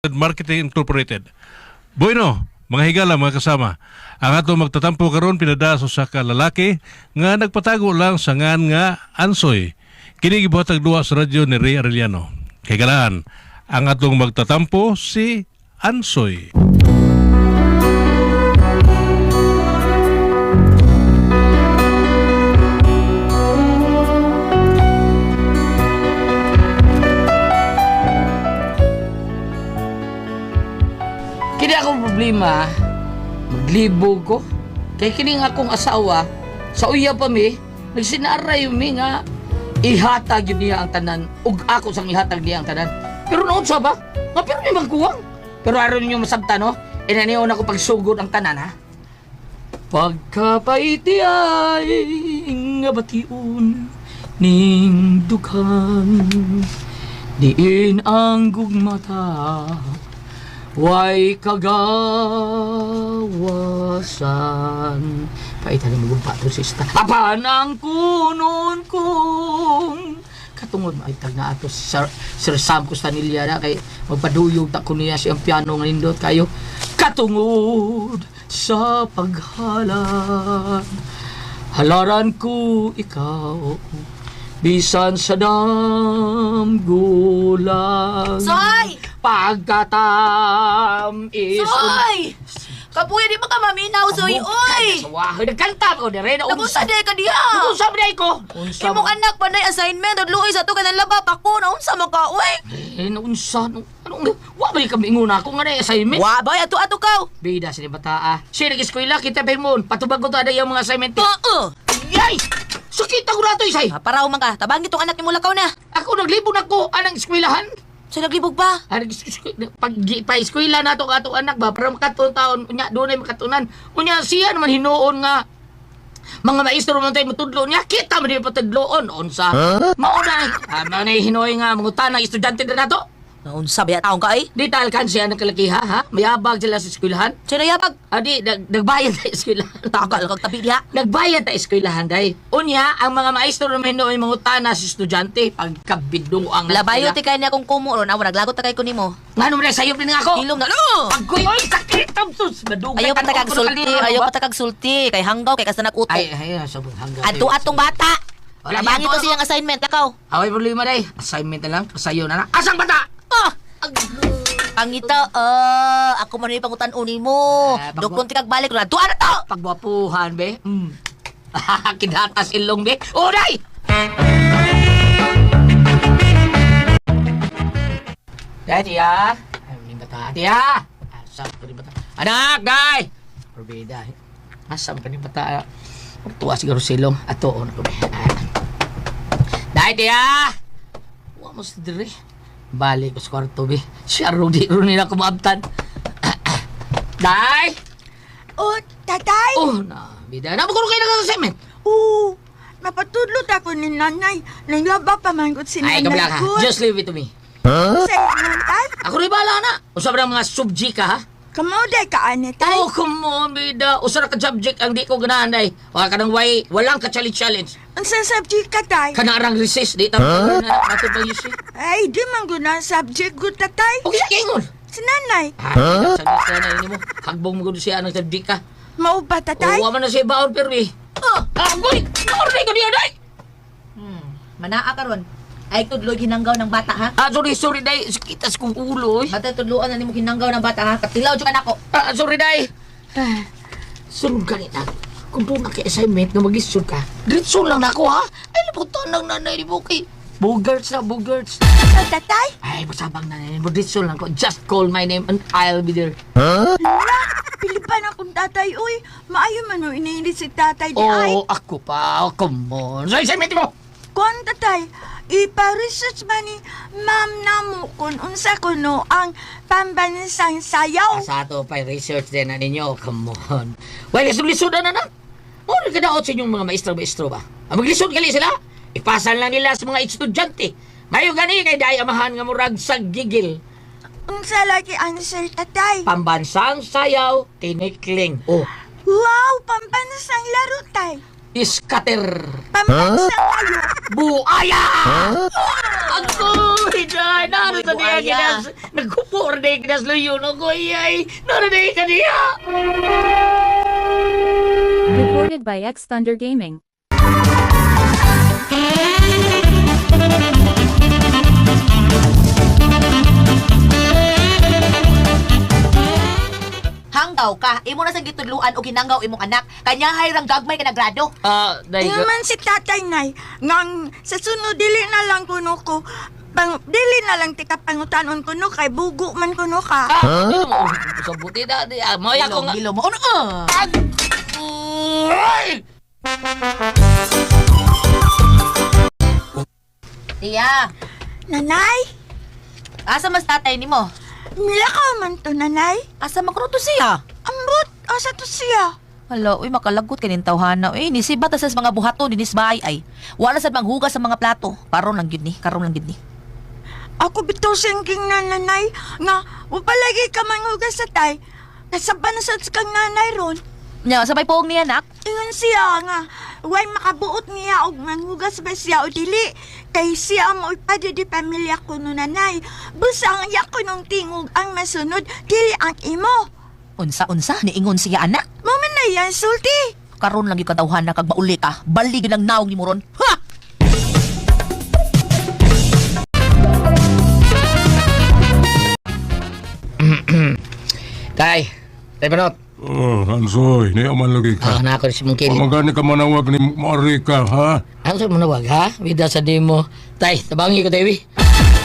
Marketing Incorporated. Bueno, mga higala, mga kasama, ang ato magtatampo karon pinada sa usa ka lalaki nga nagpatago lang sa ngan nga Ansoy. Kini gibuhatag duwa sa radyo ni Ray Arellano. Kay galaan, ang atong magtatampo si Ansoy. Kini akong problema, maglibog ko. Kay kini nga akong asawa, sa uya pa mi, nagsinaaray mi nga ihatag yun niya ang tanan, ug ako sang ihatag niya ang tanan. Pero noon sa ba? Nga pero may magkuwang. Pero aron ninyo masabta, no? Inaniyon ako pagsugod ang tanan, ha? Pagkapaiti ay nga bation ning dughan, diin ang gugmata way kagawasan. Paitan mo gumpa to sista. Apan ang kunon kong katungod maitag na ato si Sir, Sir Sam Costanilla na kay magpaduyog ta ko niya siyang piano nga nindot kayo katungod sa paghalan halaran ko ikaw bisan sa damgulan. Soy! Pagkatam is Soy! Kapuya di ba ka maminaw, Soy? Oy! Sawahoy, nagkanta ko dire na Nagunsa di ka diha! Nagunsa ba ko? Unsa Imong anak panay assignment luoy sa to kanang laba pa ko naunsa man ka oy. Eh, naunsa no? Anong wa ba kami ingon ako nga na assignment? Wa bay ato ato kaw. Bida sila bata ah. Siya nag-eskwela kita Bermon. Patubag ko to ada yung mga assignment. Oo. Yay! Sakit ako na to isay. Paraw man ka. Tabangin tong anak nimo lakaw na. Ako naglibon ako anang eskwelahan. Sa naglibog pa. Anang pag pa eskwela na to ato anak ba para makatuon taon unya dunay makatunan. Unya siya naman hinuon nga mga maestro man tayo matudlo niya kita man di patudloon unsa. Huh? Mao na ah, mao na hinuoy nga mangutana estudyante na nato. Naunsa ba taong ka ay? Di talkan siya ng kalakiha ha. Mayabag sila sa eskwelahan. Sa nayabag. Adi nagbayad sa eskwelahan. Tagal kag tabi diha. Nagbayad ta eskwelahan day. Unya, ang mga maestro naman hinuoy mangutana sa estudyante pagkabidong ang Labayo ti kay niya kung kumo ron aw naglagot ta kay ko nimo. Ngano man sayop ni nga ako? Hilom na. No! Pagkuy, oy, sakit ang sus. Madugay. Ayaw pa ta kag sulti, ayaw pa ta kag sulti kay hanggaw kay kasta nakuto. Ay, ay, sabon hanggaw. Adto atong bata. Wala, Tabangin ato to siyang assignment lakaw. Away problema day. Assignment na lang, sayo na lang. Asang bata? Ah! Pangita, ah, ako man yung pangutan-unin mo. Ah, Dukon ti kag balik na. Duan na to! Pagwapuhan, be. Kidatas ilong, be. Uray! Day, tiya. Ay, ni bata. Tiya! Asam ka ni bata. Anak, day! Orbida. Asam ka ni bata. Tuwa siguro silong. Ato, na ko, be. Ah. Day, tiya! Wa mo sa dire. Balik ko sa kwarto, be. Siya, Rudy, Rudy na kumaabtan. Day! Oh, tatay! Oh, na, bida. Na, magkuro kayo nag-assignment. Oo, mapatudlot ako ni nanay. Nanglaba pa man gud si Ay, nanay kabla ka. ko. Just leave it to me. Sa man tay? Ako rin bahala na. Usap na mga subject ka, ha? Kamo day ka ani tay? Oh, come on, bida. Usa ra ka subject ang di ko ganahan, day. Wala ka nang way, walang ka challenge-challenge. Unsa subject ka tay? Kanarang recess, di ta huh? Na, ato pa yun. Ay, di man gud ang subject gud tatay. Okay, sa kingon. Si nanay, Huh? Subject ka na, ini mo. Hagbong mo gud siya ng subject ka. mao ba tatay? Oh, wa man na siya baon, pero eh. Ah, agoy! Naorday ko niya, day! Manaa karon. Ay tudloy hinanggaw ng bata ha. Ah, sorry, sorry, day. Sakitas kong ulo, eh. Bata tudloan na nimo hinanggaw ng bata ha. Katilaw jud ka nako. Ah, sorry, day. Ah, sunod ka nita. Kung doon na kay assignment nga maglisod ka, diretso lang na ako, ha? Ay, laputan ng nanay ni Buki. Bogarts na, bogarts. Oh, tatay? Ay, masabang nanay mo. Diretso lang ko. Just call my name and I'll be there. Hala, pilipan akong tatay uy. Maayo man mo iniinit si tatay di ay. Oh, ako pa. Oh, come on. Sa assignment mo! Kon tatay, ipa-research man ni ma'am namo kung unsa kuno ang pambansang sayaw. Asa to pa research din na ninyo. Come on. Well, lisod-lisod na na. Mura ka daot sa inyong mga maestro-maestro ba? Ang maglisod gali sila. Ipasan lang nila sa mga estudyante. Mayo gani kay day amahan nga murag sa gigil. Unsa lagi answer tatay? Pambansang sayaw, tinikling. Oh, Wow, pambansang laro tay. Iskater. Pambansang ayo. Buaya! Ako, hinay, naro sa niya Buaya. kinas, nagkupor na kinas luyo no ko, iyay, naro na sa niya! Recorded by X Thunder Gaming. Hanggaw ka. Imo na sa gitudluan o ginanggaw imong anak. Kanya hayrang gagmay ka na grado. Ah, day Ingon man si tatay nay, ngang sa sunod dili na lang kuno ko. Pang, dili na lang tika pangutanon kuno kay bugo man kuno ka. Ah, sa buti na, di, ah, moy ako nga. Gilo mo. Ano? Ah. Ay! Tiya, Nanay, asa mas tatay nimo? milakaw man to nanay. Asa man kuno to siya? Ambot, asa to siya? Hala, uy, makalagot kanin tawhana. Uy, nisibat sa mga buhaton dinis bahay ay. Wala sad manghugas sa mga plato. Karon lang gyud ni, karon lang gyud ni. Ako bitaw singking na nanay nga upalagi ka manghugas sa tay. Kasaban na sad kang nanay ron. Nya, sabay poong niya nak. Ingon siya nga, way makabuot niya og manghugas ba siya o dili. Kay siya mo padre di pamilya ko no nanay. Busa ang iya ko nung tingog ang masunod, dili ang imo. Unsa unsa niingon siya anak. Mo man na yan, sulti. Karon lang gyud katawhana kag mauli ka. Bali gyud ang naong nimo ron. Ha! Tay, tay panot. Oh, Hansoy, niya man lagi Ah, ka. na ako si mong kilit. Pamagani ka manawag ni Marika, ha? Ano sa manawag, ha? Bida sa di mo. Tay, tabangi ko, Dewi.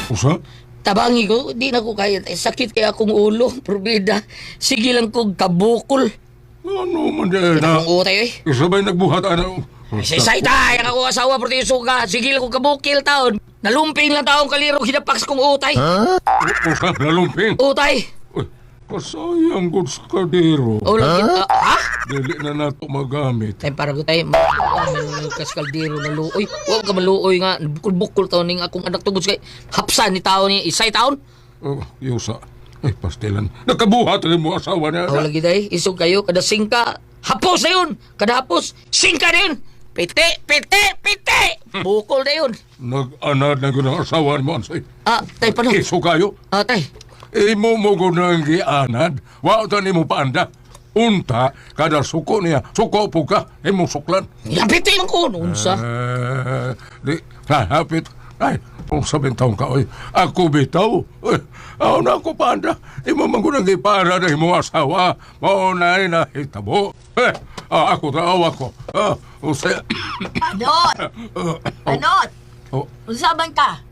Usa? Tabangi ko, di na ko kaya. Tay, sakit kaya akong ulo, probida. Sige lang kong kabukol. Ano man di na? Akong utay, eh. Isa ba'y nagbuhat, ano? Say, tay, ang ako asawa, pero yung suga. Sige lang kong kabukil, taon. Nalumping lang taong kaliro, hinapaks kong utay. Usa, nalumping. Utay. Uy, kasayang good sa kadero. O lang kita. Ha? Dili na nato magamit. Tay, para ko tayo, kas kaldero na luoy. Huwag ka maluoy nga. Bukol-bukol taon ning akong anak tugod kay hapsan ni taon ni isay taon. Oh, yusa. Ay, pastilan. Nakabuhat rin mo asawa niya. Ako lagi tay, isog kayo, kada singka, hapos na yun! Kada hapos, singka na yun! Pite, pite, pite! Bukol na yun! Nag-anad na yun ang asawa mo, Ansoy. Ah, tay, paano? Iso kayo. Ah, tay. Imo mo ko nang gianad. Wa ta nimo paanda. Unta, kada suko niya, suko po ka, imo suklan. Yan, pite man ko! Unsa? Eh, di, nahapit. Ay, kung sabing taong ka, oy, ako bitaw. Oy, ako na ako paanda. Imo man ko nang gipaanda na imo asawa. Mao na ay nahitabo. Eh, ako taaw ako. Ah, usay. Anot! Anot! Oh, Unsa man ka?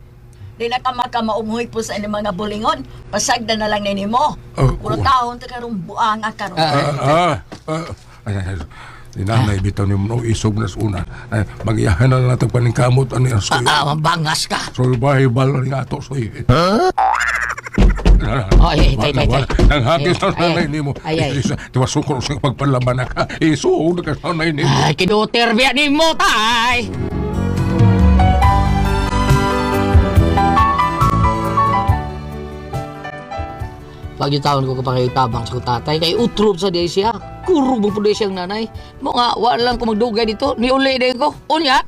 Di na ka makamaumuhi po sa inyong mga bulingon. Pasagda na lang nini mo. Oh, Puro oh. taon ta karong buang karon. Ah, ah, ah. Ay, ay, ay. Di nanay bitaw ni mo isog na sa una. Ay, magiyahan na lang natin paningkamot ani ang soy. Ah, ah, mabangas ka. Soy bahay bal ni ato soy. Ay, ay, tay, tay, tay. Nang hagis na Ay, ay. nanay nimo. Ay, ay. Di ba sukol sa pagpalaban na ka. Isuog na ka sa nanay nimo. Ay, kinuter biya ni mo, tay! Pag yung taon ko kapakitabang sa kong tatay, kay utrob sa di siya. Kurog mo po di siyang nanay. Mo nga, wala lang ko magdugay dito. Niuli din ko. Unya!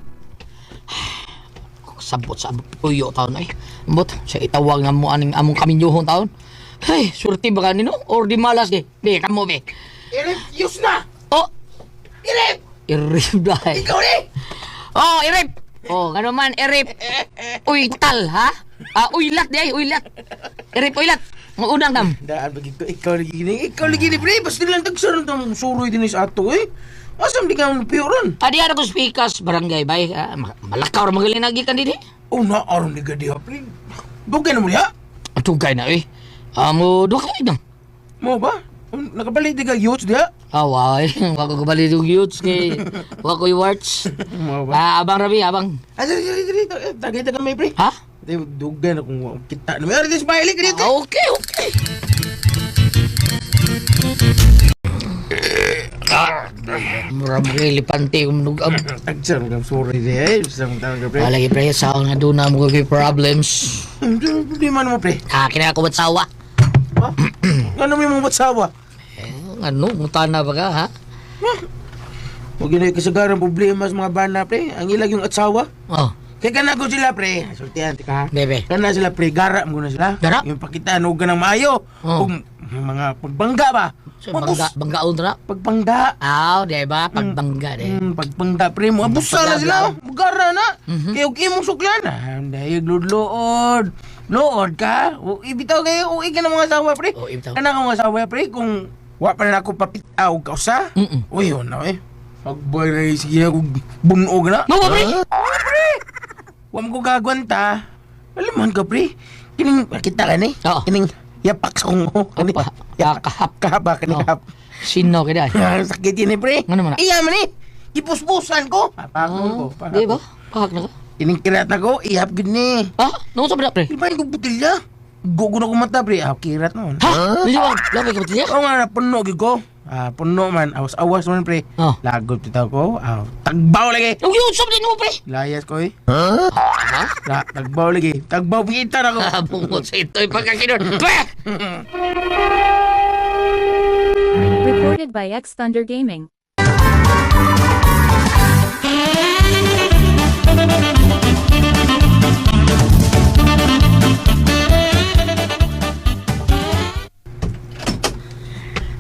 Sabot sa puyo taon ay. Ambot, sa itawag nga mo aning among kaminyuhon taon. Ay, surti ba kanino? Or di malas di? Di, kamo be. I-refuse na! Oh, Irep! irip dahil. Ikaw ni! Oh, irip. Oh, ano man, irip. Uy, tal, ha? Ah, uylat di ay, uylat. Irip, uylat. Unang dam. Daan ba ko, ikaw lagi gini, ikaw lagi gini, pre. Basta lang tagsaran tong suroy din sa ato eh. Asam di ka mo piyoran? Adi ara ko speakers barangay bay. Ah, malakaw ra magaling nagikan dinhi. Oh, na aron di ka diha, pre. Dugay na mo diha? Atugay na eh. Amo duha ka nang. Mo ba? Nakapalit di ka youths diha? Away, wa ko kabali og youths kay wa ko'y warts. Mo ba? Ah, abang rabi, abang. Ah, diri, diri, diri. Tagay taga may pre. Ha? Di, dugay na kung kita na. May aron di smiley ka dito. Ah, okay, okay. Ah, mura mo kay lipante kung nugab. Tagsaran kang suroy diha eh. Basta mong tawag ka, pre. Wala kay pre, sa nga doon na mo kay problems. Di man mo, pre. Ah, kina ako batsawa. Ha? Ano may mong batsawa? Eh, ano, mutana ba ka, ha? Huwag yun kasagaran problema sa mga bana, pre. Ang ilag yung atsawa. Oh, Kaya kana ko sila, pre. Sultihan, tika ha. bebe. Kana sila, pre. Gara mo na sila. Gara? Yung pakitaan, huwag ka ng maayo. Oh. Ug mga pagbangga ba? So, bangga, banggaon ra. Pagbangga. Aw, di ba? Pagbangga, di. Pagbangga, pre. Mo abusa na sila. Gara na. Mhm. Kaya huwag imong suklan. Ah, dahil luod. Luod ka. O, ibitaw kayo. Uwi ka ng mga asawa, pre. Oo, ibitaw. Kana ka mga asawa, pre. Kung wa pa na ako papitaw ka usa. Uy, yun na, eh. Pagboy na sige ako bunog na. Mo ba, pre? Pre! Wa mo ko gagwanta. Alam man ka, pre. Kining, kita ka ni. Oo. Kining, yapak sa kong. Oh, kini. Opa, Yapak. kahap. Kahap ba? Kining Oh. kahap. Sino ka dai? Ah, sakit yun eh, pre. Ano man na? Iya man eh. Gipuspusan ko. Papakon ko. Oh, di ba? Pahak na ka. Kining kirat ako, ihap gud ni. Ha? Nung sa pre? Di ba yung butilya? Gugo na ko mata, pre. Ah, kirat noon. Ha? Di ba? Labi ka ba Oo nga, na, puno gid ko. Ah, puno man. Awas-awas man, pre. Oh. Lagot bitaw ko. Ah, tagbaw lagi. Ang yun, sabi mo, pre. Layas ko eh. Ha? La, tagbaw lagi. Tagbaw pangita na ko. Ah, bungot sa ito'y pagkakinon. Pre! Recorded by X Thunder Gaming.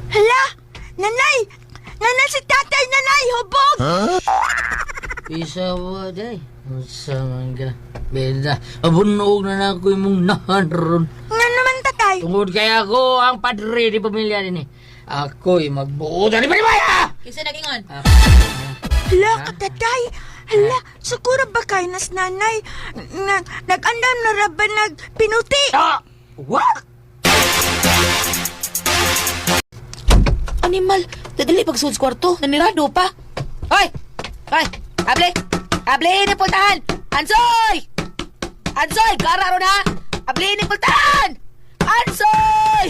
Hala! Nanay! Nanay si tatay! Nanay! Hubog! Isa ba, day? Unsa man ka? Beda. Abunog na na ako imong nahan ron. Nga naman, tatay! Tungod kay ako ang padre di pamilya din eh. Ako'y magbuo ni Panimaya! Kinsa nagingon? Hala ka, tatay! Hala, siguro ba kayo nas nanay? Na, nag-andam na ra ba nagpinuti? Ah! What? Animal, dadali pagsulod sa kwarto, nanirado pa. Hoy! Hoy! Able! Able ni pultahan! Ansoy! Ansoy! Gara ron ha! Able ni pultahan! Ansoy!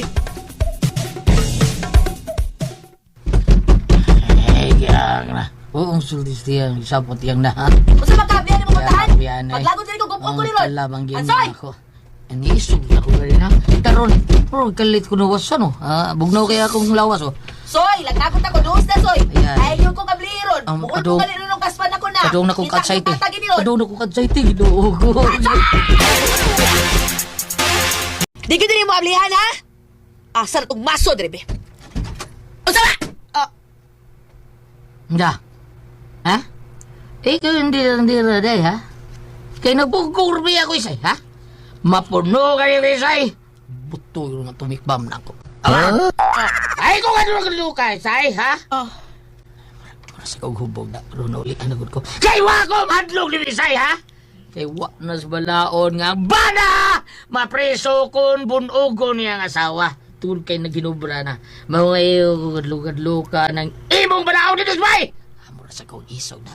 Ay, kaya na. Oo, ang sultis tiyang sapot yang na. Unsa man ka ni mo pultahan? Biyan, ay. Maglagot diri ko gupon ko ni ron. Ang kalabang Ansoy! ako. Ang isog na ko rin ha. Karon, pero kalit ko nawasan oh. Ah, bugnaw kaya akong lawas oh. Soy, lagnagot ako doos na soy. Ayan. Ay yung kong kabliron. Ang Bukod ko kadong- kanino nung kaspan ako na. Kadong na kong Kita katsay ko tatagi ni ron. Kadong na kong katsay Ginoo ko. Di gyud mo ablihan ha? Asa na tong maso dire be? Unsa ba? Ah, Da. Ha? Ikaw hindi hindi day ha? Kay nagpugurbi ako isay ha? Mapuno kayo isay. Buto yung atomic bomb na ako. Ha? Ay ko nga luka isay ha? Oh. Para sa kong hubog na ron uli ang nagod ko. Kay wa ko madlong ni Bisay ha? Kay wa na sa balaon nga bana! Mapreso kon bunugon niyang asawa. Tungod kay naginubra na. Mga lugad-luka ng imong balaon dito bay! Amura sa kong isog na.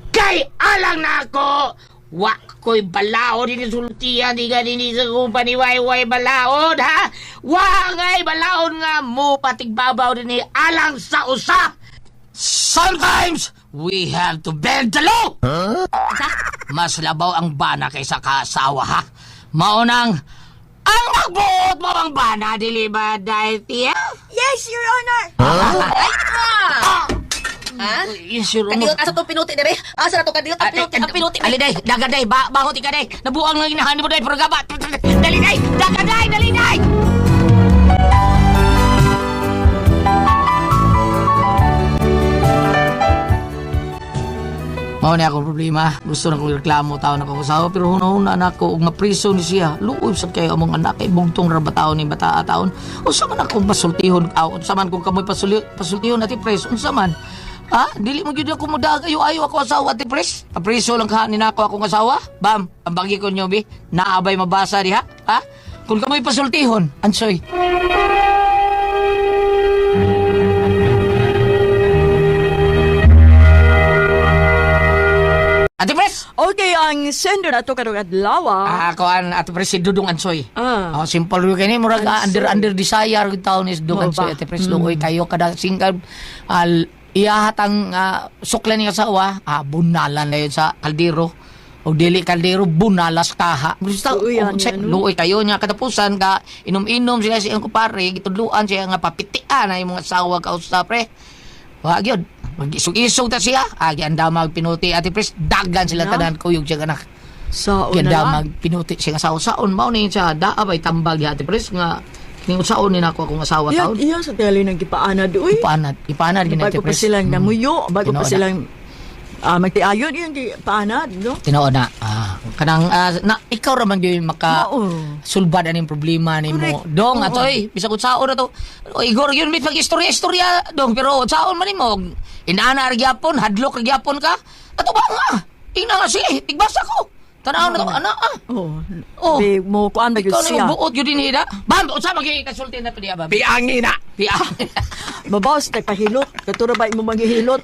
Kay alang na ako! Wa ko'y balaon din sultian di ka din sa kong paniwayway balaon ha? Wa nga'y balaon nga mo patigbabaw din alang sa usa! Sometimes we have to bend the law. Mas labaw ang bana kaysa kaasawa ha. Maunang ang magbuot mo ang bana, dili ba, dahil tiya? Yes, Your Honor! Ha? Yes, Your Honor. Kadiyot asa tong pinuti dire? Asa na to kadiyot ang pinuti, ang pinuti. Ali day, daga day, ba bahot ka day. Nabuang lang inahan mo day, pero gaba. Dali day, daga day, dali day. Mao ni akong problema. Gusto na kong reklamo taon ako asawa pero hunahuna na ako og mapriso ni siya. Luoy sad kayo among anak kay bugtong ra ba taon ni bata taon. Unsa man akong pasultihon aw unsa man kung kamoy pasultihon ati pres unsa man. Ha? Dili mo gyud ako mudag ayo ayo ako asawa ati pres. Papriso lang ka ni nako akong asawa. Bam, ang bagi ko nyo bi. Naabay mabasa diha. Ha? Kung kamoy pasultihon, ansoy. Ate Pres! Okay, ang sender na to karong adlaw. Ah, kuan Ate Pres si Dudong Ansoy. Ah. Oh, simple gyud kini murag under under desire gyud taon is Dudong Mao ba? Ansoy Ate Pres luoy kayo kada single al iyahat ang suklan ni asawa, bunalan na yun sa kaldero. O dili kaldero bunalas kaha. Basta Luoy, oh, ani, ano? luoy kayo niya katapusan ka inom-inom sila siyang kupare gitudluan siya nga papitian ay mga asawa ka usa pre. Wa gyud. Mag-isog-isog ta siya. Agi ang damag pinuti. Ate Pres, dagan sila No? tanan kuyog siya anak. Sa Kaya una lang. damag pinuti siya nga saon. Mao ni siya daa bay tambag ya Ate Pres nga ning usaon ni nako akong asawa Iya, taon. iya sa tele nang gipaanad uy. Ipanad, ipanad gini Ate Bago pa Pres. silang namuyo, bago pa Tinuod na. silang magtiayon iyang gipaanad, no? Tinuod na. Kanang na ikaw ra man gyud maka Mao. sulbad aning problema nimo. Correct. Dong Oo. atoy, bisag unsaon na to. O, Igor yun mit pag istorya istorya dong pero unsaon man nimo? Inana ra gyapon, hadlok ra gyapon ka. Ato ba nga? Tingnan nga sige, tigbasa ko. Tanaw na to, ana ah. Oh. Oh. Di mo kuan ba gyud Ikaw na siya. yung buot yun din hida. Bam, unsa man gyud kasulti na pidi ba? Piangi na. Pia. Mabawas tay pahilot. Katura ba imo manghihilot?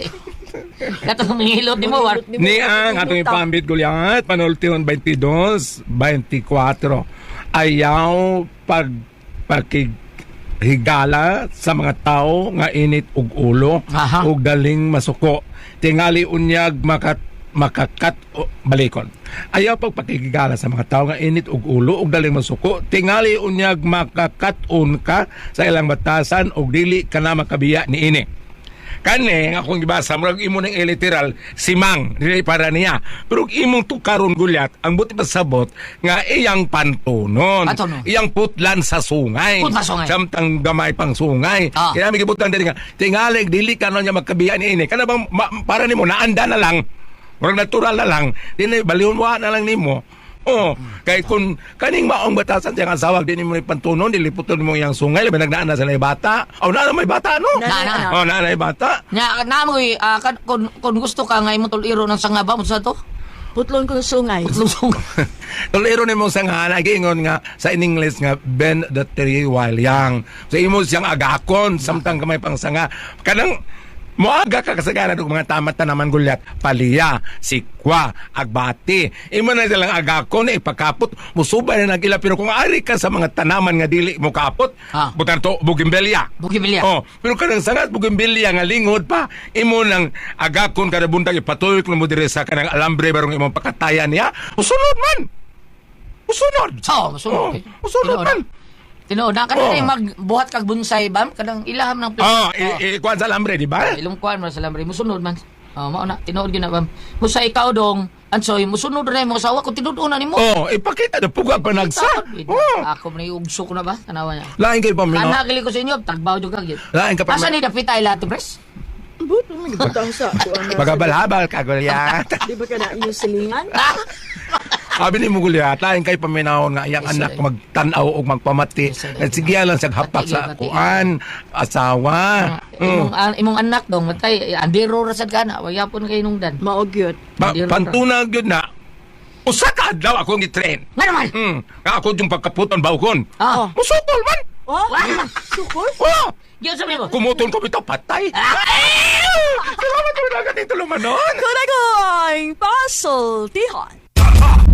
Katong mangihilot nimo war. Manghihilot nimo. Ni ang atong ipambit gulyat, panultihon 22, 24. Ayaw pag pakighigala sa mga tao nga init og ulo ug daling masuko. Tingali unyag makakat o, balikon. Ayaw pagpakigigala sa mga tao nga init og ulo ug daling masuko. Tingali unyag makakat-on ka sa ilang batasan ug dili ka na makabiya niini. Kani nga akong gibasa murag imo ning literal simang dili para niya. Pero ug imong tukaron gulyat ang buti pasabot nga iyang pantunon. Pantunon. Iyang putlan sa sungay. Putlan sa sungay. Samtang gamay pang sungay. Kaya may gibutan diri nga tingalig dili ka na niya magkabiya niini. Kana bang para nimo naanda na lang. Murag natural na lang. Dili balihon wa na lang nimo. Oh, kay kun kaning maong batasan siyang asawa dili mo ni pantunon, dili putol mo iyang sungay, labi nagnaan na sila bata. Oh, naa na may bata no. Naa na. Oh, naa na may bata. Nya na mo kung gusto ka nga imong tuliro ng sanga ba mo sa to? Putlon ko sa sungay. Putlon sungay. Tuliro nimo sa nga giingon nga sa in English nga bend the tree while young. So imo siyang agakon samtang gamay pang sanga. Kanang moaga ka kasagaran og mga tamat na naman gulyat paliya, sikwa, agbati. Imo na silang agakon ipakapot musubay na nagila pero kung ari ka sa mga tanaman nga dili mo kapot, butan to bougainvillea. Bougainvillea. Oh, pero kanang sangat bougainvillea nga lingod pa imo nang agakon kada buntag ipatuyok na mo diri sa kanang alambre barong imong pakatayan niya. Usunod man. Usunod. So, musunod. Oh, musunod man. Tinuod na kanang Oh. magbuhat kag bonsai bam kanang ilaham ng Oh, ikuan sa alambre, di ba? Ilong kuan man sa alambre musunod man. Oh, mao na tinuod gyud na bam. Musa ikaw dong ansoy musunod na imong asawa kung tinuod na nimo. Oh, ipakita na pugag panagsa. Oh. Ako man ugso ko na ba tanawa niya. Lain kay pamino. Kana gali ko sa inyo tagbaw jud ka gyud. Lain ka pa. Asa ni dapita ila Pres? Buto man gibutang sa kuan. Pagabalhabal ka gulyat. Di ba ka na iyong silingan? Abi ni mo gulyat, lain kay paminawon nga iyang anak magtan-aw og magpamati. Sige lang sa hapak sa kuan, asawa. Imong imong anak dong matay andiro ra sad kana wayapon kay nungdan. Mao gyud. Pantunag yun na. Usa ka adlaw akong gi-train. Nga naman. Nga ako yung pagkaputon bawkon. Ah. Musukol man. Oh, sukol? Oh! Gyud sa mo. Kumutol ko bitaw patay. Salamat ko na ganito lumanon. Kunagoy, pasultihan.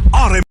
RM